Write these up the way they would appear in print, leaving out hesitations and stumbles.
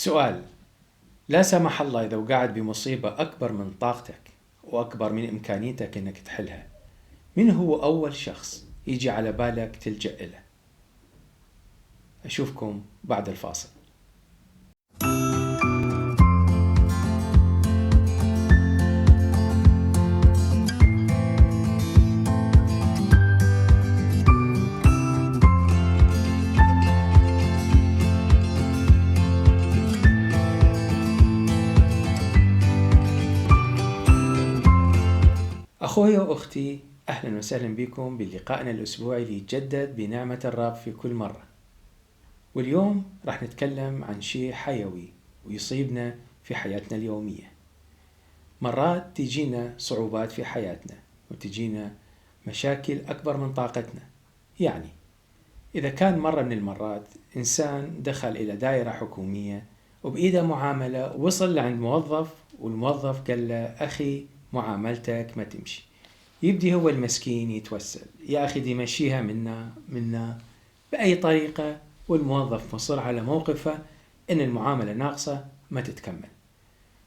سؤال: لا سمح الله إذا وقعت بمصيبة أكبر من طاقتك وأكبر من إمكانيتك إنك تحلها، من هو أول شخص يجي على بالك تلجأ إله؟ أشوفكم بعد الفاصل. أخوي وأختي، أهلا وسهلا بكم بلقائنا الأسبوعي اللي يتجدد بنعمة الرب في كل مرة. واليوم راح نتكلم عن شيء حيوي ويصيبنا في حياتنا اليومية. مرات تجينا صعوبات في حياتنا وتجينا مشاكل أكبر من طاقتنا. يعني إذا كان مرة من المرات إنسان دخل إلى دائرة حكومية وبإيده معاملة، وصل لعند موظف والموظف قال له: أخي معاملتك ما تمشي. يبدي هو المسكين يتوسل: يا أخي دي مشيها منا بأي طريقة، والموظف مصر على موقفه إن المعاملة ناقصة ما تتكمل.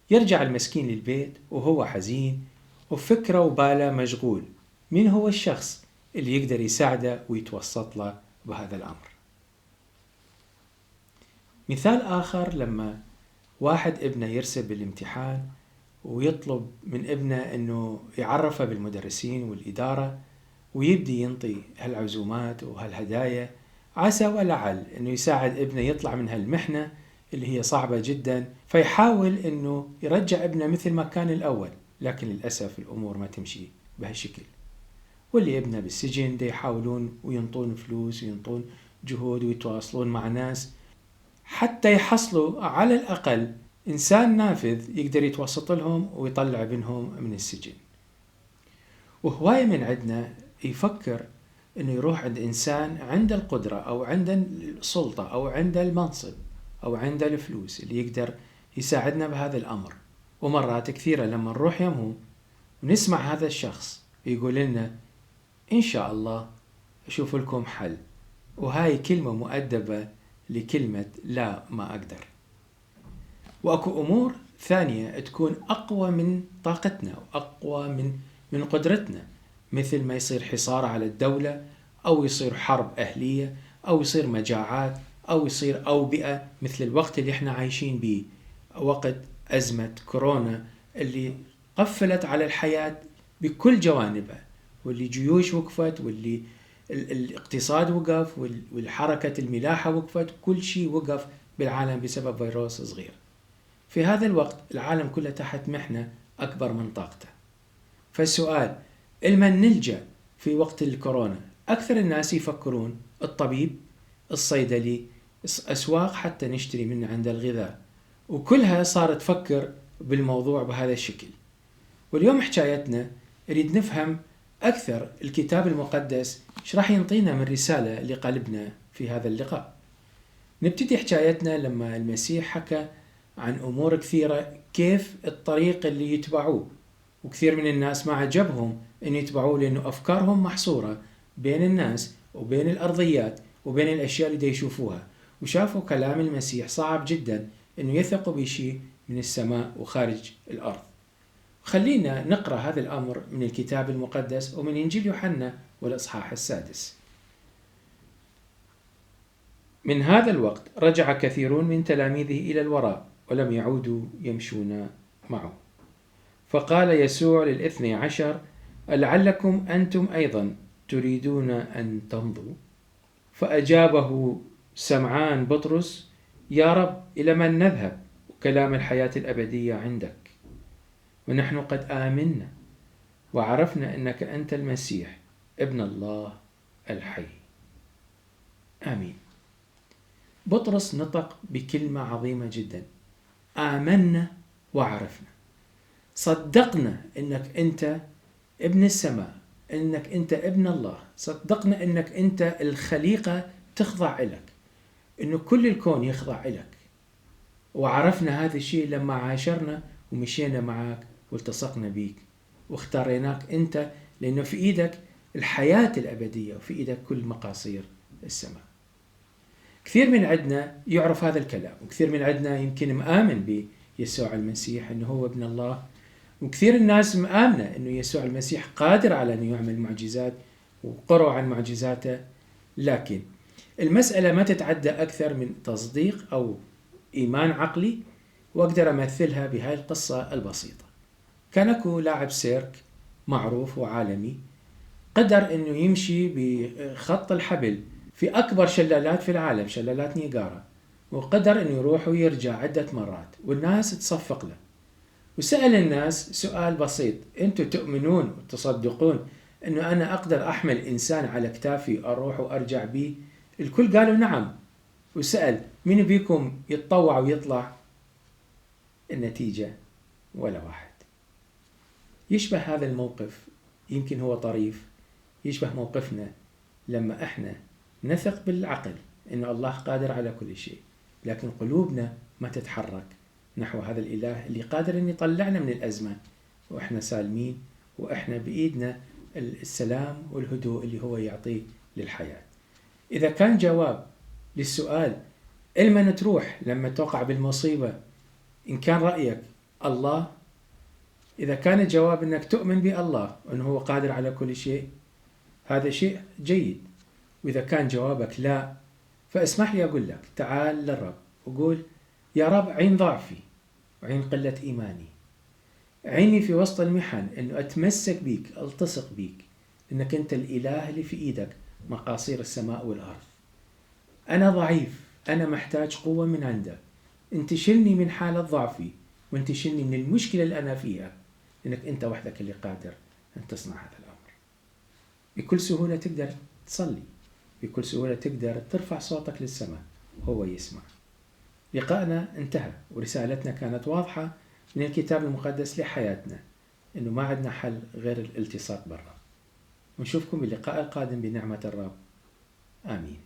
يرجع المسكين للبيت وهو حزين وفكره وباله مشغول، مين هو الشخص اللي يقدر يساعده ويتوسط له بهذا الأمر؟ مثال آخر: لما واحد ابنه يرسل بالامتحان ويطلب من ابنه أنه يعرفه بالمدرسين والإدارة، ويبدي ينطي هالعزومات وهالهدايا عسى ولعل أنه يساعد ابنه يطلع من هالمحنة اللي هي صعبة جدا، فيحاول أنه يرجع ابنه مثل ما كان الأول، لكن للأسف الأمور ما تمشي بهالشكل. واللي ابنه بالسجن دي يحاولون وينطون فلوس وينطون جهود ويتواصلون مع ناس حتى يحصلوا على الأقل إنسان نافذ يقدر يتوسط لهم ويطلع ابنهم من السجن. وهواية من عندنا يفكر إنه يروح عند إنسان عنده القدرة أو عنده السلطة أو عنده المنصب أو عنده الفلوس اللي يقدر يساعدنا بهذا الأمر. ومرات كثيرة لما نروح يمه ونسمع هذا الشخص يقول لنا: إن شاء الله أشوف لكم حل. وهاي كلمة مؤدبة لكلمة لا ما أقدر. وأكو أمور ثانية تكون أقوى من طاقتنا وأقوى من قدرتنا، مثل ما يصير حصار على الدولة، أو يصير حرب أهلية، أو يصير مجاعات، أو يصير أوبئة مثل الوقت اللي احنا عايشين به، وقت أزمة كورونا اللي قفلت على الحياة بكل جوانبها، واللي جيوش وقفت، واللي الاقتصاد وقف، والحركة الملاحة وقفت، كل شيء وقف بالعالم بسبب فيروس صغير. في هذا الوقت العالم كله تحت محنة أكبر من طاقته. فالسؤال: لمن نلجأ في وقت الكورونا؟ أكثر الناس يفكرون الطبيب، الصيدلي، أسواق حتى نشتري من عند الغذاء، وكلها صارت تفكر بالموضوع بهذا الشكل. واليوم حكايتنا نريد نفهم أكثر الكتاب المقدس إيش راح ينطينا من رسالة لقلبنا في هذا اللقاء. نبتدي حكايتنا لما المسيح حكى عن أمور كثيرة، كيف الطريق اللي يتبعوه، وكثير من الناس ما عجبهم أن يتبعوه لأنه أفكارهم محصورة بين الناس وبين الأرضيات وبين الأشياء اللي يشوفوها، وشافوا كلام المسيح صعب جدا أنه يثقوا بشيء من السماء وخارج الأرض. خلينا نقرأ هذا الأمر من الكتاب المقدس ومن إنجيل يوحنا والإصحاح 6. من هذا الوقت رجع كثيرون من تلاميذه إلى الوراء ولم يعودوا يمشون معه. فقال يسوع لل12: ألعلكم أنتم أيضا تريدون أن تمضوا؟ فأجابه سمعان بطرس: يا رب، إلى من نذهب؟ وكلام الحياة الأبدية عندك، ونحن قد آمنا وعرفنا أنك أنت المسيح ابن الله الحي. آمين. بطرس نطق بكلمة عظيمة جدا: آمنا وعرفنا. صدقنا أنك أنت ابن السماء، أنك أنت ابن الله، صدقنا أنك أنت الخليقة تخضع لك، أنه كل الكون يخضع لك. وعرفنا هذا الشيء لما عاشرنا ومشينا معك والتصقنا بيك واختاريناك أنت، لأنه في إيدك الحياة الأبدية وفي إيدك كل مقاصير السماء. كثير من عندنا يعرف هذا الكلام، وكثير من عندنا يمكن مآمن بيسوع المسيح أنه هو ابن الله، وكثير الناس مآمنة أنه يسوع المسيح قادر على أن يعمل معجزات وقرأوا عن معجزاته. لكن المسألة ما تتعدى أكثر من تصديق أو إيمان عقلي. وأقدر أمثلها بهاي القصة البسيطة. كان أكو لاعب سيرك معروف وعالمي قدر أنه يمشي بخط الحبل في أكبر شلالات في العالم، شلالات نياجارا، وقدر أنه يروح ويرجع عدة مرات، والناس تصفق له. وسأل الناس سؤال بسيط: أنتم تؤمنون وتصدقون أنه أنا أقدر أحمل إنسان على كتافي أروح وأرجع به؟ الكل قالوا نعم. وسأل: مين بيكم يتطوع ويطلع؟ النتيجة ولا واحد. يشبه هذا الموقف، يمكن هو طريف، يشبه موقفنا لما احنا نثق بالعقل ان الله قادر على كل شيء، لكن قلوبنا ما تتحرك نحو هذا الإله اللي قادر ان يطلعنا من الأزمة واحنا سالمين، واحنا بإيدنا السلام والهدوء اللي هو يعطيه للحياة. إذا كان جواب للسؤال لمن تروح لما توقع بالمصيبة، إن كان رأيك الله، إذا كان الجواب أنك تؤمن بالله وأنه هو قادر على كل شيء، هذا شيء جيد. وإذا كان جوابك لا، فاسمح لي أقول لك: تعال للرب وقول: يا رب، عين ضعفي وعين قلة إيماني، عيني في وسط المحن أنه أتمسك بيك، ألتصق بيك، أنك أنت الإله اللي في إيدك مقاصير السماء والأرض. أنا ضعيف، أنا محتاج قوة من عندك، انتشلني من حالة ضعفي، وانتشلني من المشكلة اللي أنا فيها، لأنك أنت وحدك اللي قادر أن تصنع هذا الأمر. بكل سهولة تقدر تصلي، بكل سهولة تقدر ترفع صوتك للسماء، هو يسمع. لقاءنا انتهى، ورسالتنا كانت واضحة من الكتاب المقدس لحياتنا، إنه ما عندنا حل غير الالتصاق بالرب. ونشوفكم باللقاء القادم بنعمة الرب. آمين.